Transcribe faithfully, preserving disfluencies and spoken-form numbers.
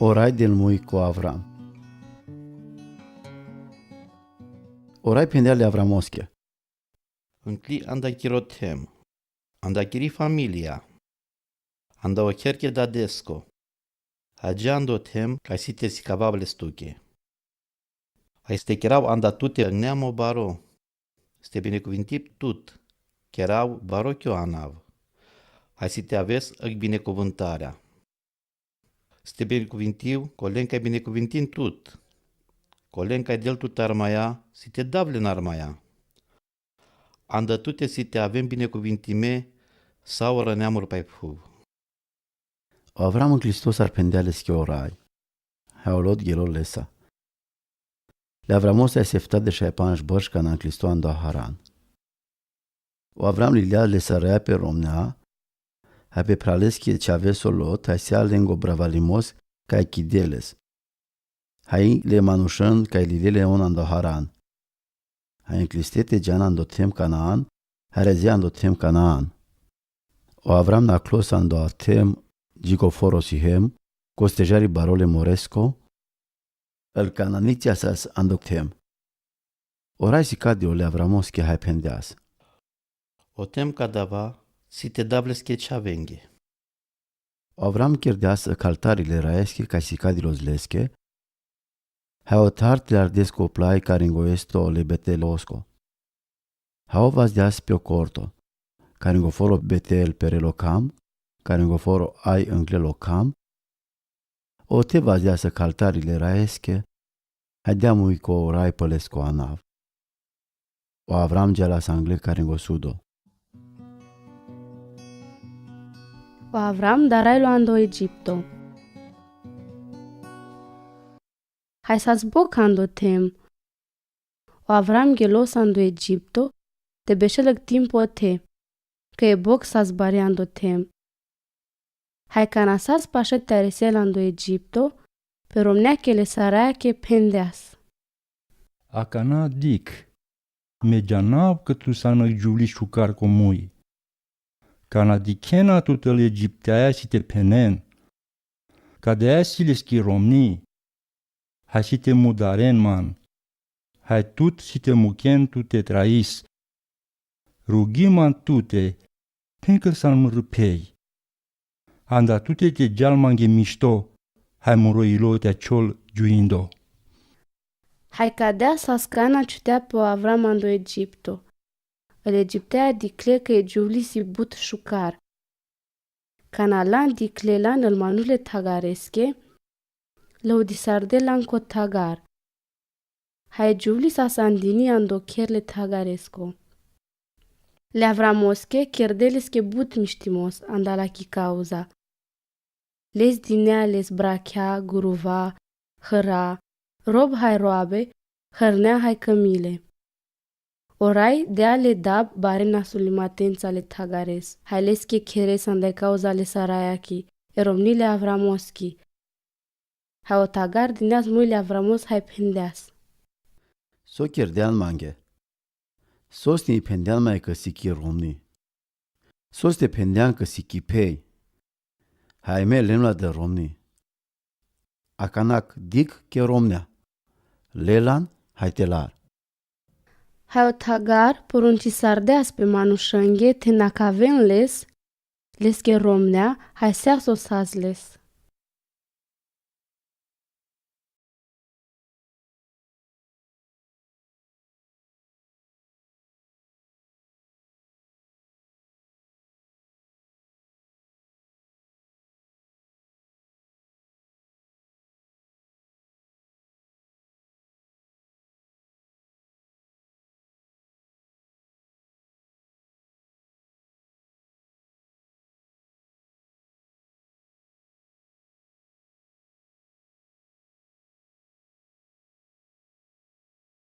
O rai del mui ko Avram. O rai phendea le Avramoske: Nclji anda chiro them, anda chiri familia, anda o cherche dadesko, agia ando them, ca si te sikavav les tuke. Hai si te cherau anda tute neamo baro, si te binecuvintib tut, cherau baro chioanav. Hai si te aves ag binecuvântarea. Si te binecuvintiu co len cai binecuvintin tut, co len cai del tut armaia, si te dav len armaia. Anda tute si te avem binecuvintime, saura neamur pai phuv. O Avram nclisto s-arphendea leschi o rai. Hai o Lot ghelo lesa. Le Avramos ai seftade šai panš bărš cana nclisto ando Haran. O Avram lilea le Saraia pe romnea, hai pe phraleschi Chaveso Lot, hai si ia lengo bravalimos cai chide les. Hai le manušan cai lilea le on ando Haran. Hai ncliste te geana ando them Canaan, hai redzea ando them Canaan. O Avram na clos ando a them, gigoforo Sichem, costejari baro le Moresco, el cananitiasas ando them. O rai sikadilo le Avramoske hai phendeas: O them cadava, si te dav lesche chavenghe. O Avram chirdeas ag altari le raeschi cai sikadilo lesche, hai o thar te lardeas co plai caringo esto le Betelosco. Hai o vazdeas pe o corto, caringo foro Betel pe relo cam, caringo foro Ai nclelo cam, o te vazdeas ag altari le raeschi, hai dea mui co rai pălesco anav. O Avram gealas angle caringo sudo. O Avram darailo ando Egipto. Hai sas boc ando them. O Avram ghelos ando Egipto, te bešel ag timpo te, cai e boc sas bari ando them. Hai cana sas pašat te arisel ando Egipto, pe romnea che le Saraia che phendeas: Acana dic, me geanav cã tu san ag giuvli šucar co mui. Cana dichena tute le egipteae si te phenen: Cadea si leschi romni, hai si te mudaren man, hai tut si te muchen tu te trais. Rughi man tute, phen cã san murãphei. Anda tute te geal manghe mišto, hai muro ilo te aciol giuindo. Hai cadea sas cana ciutea pe o Avram ando Egipto. Le egipteae dicle cai e giuvlisi but šucar. Cana lan dicle lan ãl manuš le thagaresche, le udisarde lan co thagar. Hai giuvli sas andini ando cher le thagaresco. Le Avramoske chirde lesche but mištimos anda lachi cauza. Les dinea les brachea, guruva, hãra, rob hai roabe, hãrnea hai cãmile. O rai dea le dab bare na sulimatenca le thagares, hai lesche cheres anda cauza le Saraia chi, e romni le Avramoski. Hai o thagar dineas mui le Avramos hai phendeas: So chirdean manghe? Sosni phendean manghe cã sichi romni? Sos te phendean cã sichi phei? Hai me lemla de romni. Acanac dic che romnea. Le lan, hai te lar. Hai o thagar poruncisardeas pe manušanghe te na caven les, lesche romnea, hai seaso sas les.